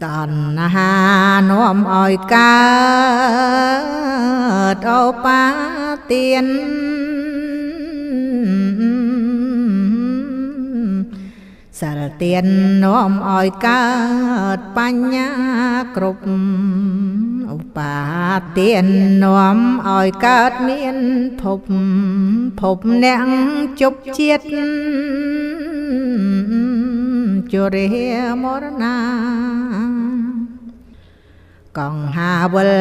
តណ្ហានាំឲ្យកើតឧបាទានសិលទាននាំឲ្យកើតបញ្ញាគ្រប់ឧបាទាននាំឲ្យកើតមានភពភពអ្នកជប់ជាតិជរាមរណាកង្ហាវិល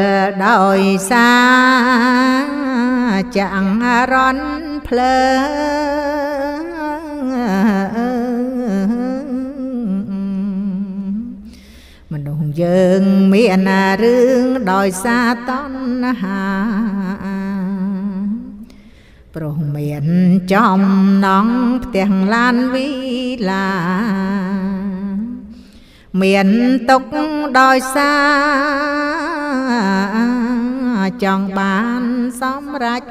ដោយសាចាំងរន់ភ្លើងមនុស្សយើងមានរឿងដោយសារតណ្ហាព្រោះមានចំណងផ្ទះឡានវីឡាមានទុកដោយសារចង់បានសម្រេច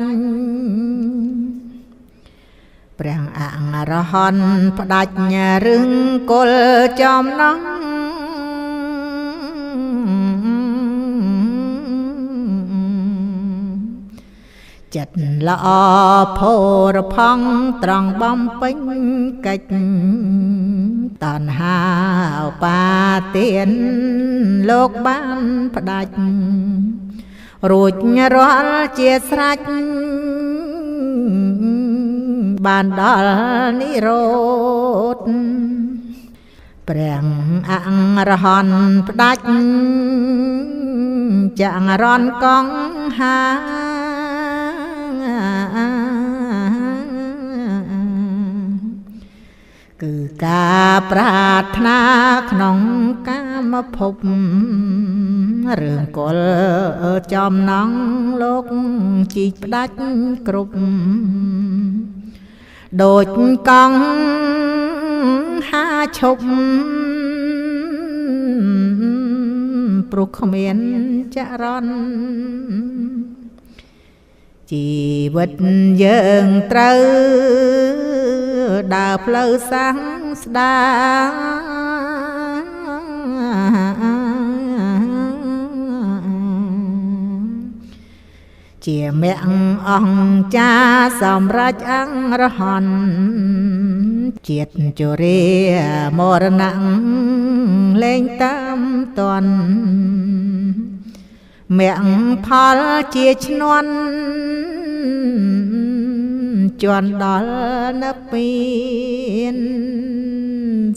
ព្រះអរហន្តផ្ដាច់រឿងគល់ចំណងចិត្តល្អផូរផង់ត្រង់បំពេញកិច្ចតណ្ហាឧបាទានលោកបានផ្ដាច់រួចរាល់ជាស្រេចបានដល់និរោធព្រះអរហន្តផ្ដាច់ចង្រន់កងហាគឺការប្រាថ្នាក្នុងកាមភពរឿងកុលចំណងលោកជីកផ្ដាច់គ្រប់ដូចកង់ហាឈប់ព្រោះគ្មានចរន្តជីវិតយើងត្រូវដើរផ្លូវសាស្តាជាមគ្គអង្គចាសម្រេចអង្គរហន្តជាតិជរាមរណៈលែងតាមតន់មគ្គផលជាឈ្នន់ជន់ដល់និព្វាន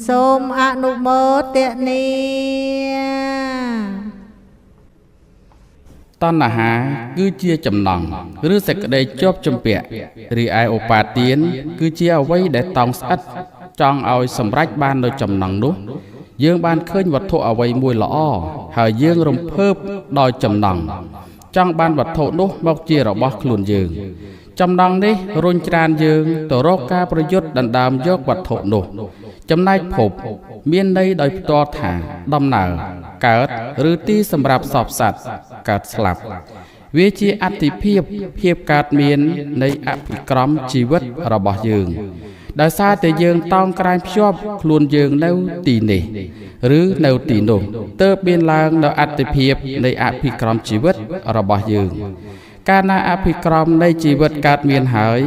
សូមអនុមោទនាតណ្ហាគឺជាចំណងឬសេចក្តីជាប់ជំពាក់រីឯឧបាទានគឺជាអ្វីដែលតោងស្អិតចង់ឲ្យសម្រេចបាននៅចំណងនោះយើងបានឃើញវត្ថុអ្វីមួយល្អហើយយើងរំភើបដោយចំណងចង់បានវត្ថុនោះមកជារបស់ខ្លួនយើងចំណងនេះរុញច្រានយើងទៅរកការប្រយុទ្ធដណ្ដើមយកវត្ថុនោះចំណែកភពមានន័យដោយផ្ទាល់ថាដំណើរកើតឬទីសម្រាប់សពសត្វកើតស្លាប់វាជាអតិភិបភាពកើតមាននៃអភិក្រមជីវិតរបស់យើងដោយសារតែយើងតោងក្រាញភ្ជាប់ខ្លួនយើងនៅទីនេះឬនៅទីនោះទើបមានឡើងនៅអតិភិបនៃអភិក្រមជីវិតរបស់យើងកាលណាអភិក្រមនៃជីវិតកើតមានហើយ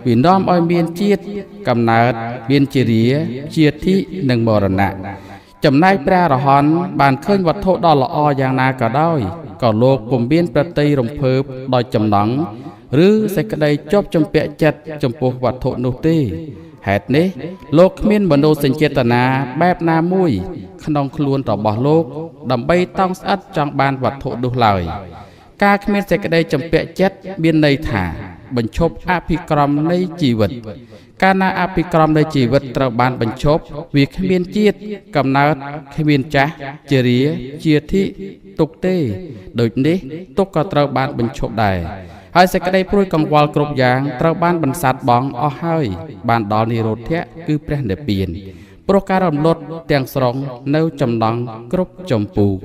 វានាំឲ្យមានជាតិកំណើតមានជារាជាធិនិងមរណៈចំណែកព្រះអរហន្តបានឃើញវត្ថុដ៏ល្អយ៉ាងណាក៏ដោយក៏លោកពុំមានប្រតិយរំភើបដោយចំណងឬសេចក្តីជាប់ជំពាក់ចិត្តចំពោះវត្ថុនោះទេហេតុនេះលោកគ្មានមនោសញ្ចេតនាបែបណាមួយក្នុងខ្លួនរបស់លោកដើម្បីតោងស្អិតចង់បានវត្ថុនោះឡើយការគ្មានសេចក្តីជំពាក់ចិត្តមានន័យថាបញ្ឈប់អភិក្រមនៃជីវិតកាលណាអភិក្រមនៃជីវិតត្រូវបានបញ្ឈប់វាគ្មានជាតិកំណើតគ្មានចាស់ជរាជាធិទុក្ខទេដូចនេះទុក្ខក៏ត្រូវបានបញ្ឈប់ដែរហើយសេចក្តីព្រួយកង្វល់គ្រប់យ៉ាងត្រូវបានបន្សាត់បង់អស់ហើយបានដល់និរោធៈគឺព្រះនិព្វានព្រោះការរំលត់ទាំងស្រុងនៅចំណងគ្រប់ចម្ពូក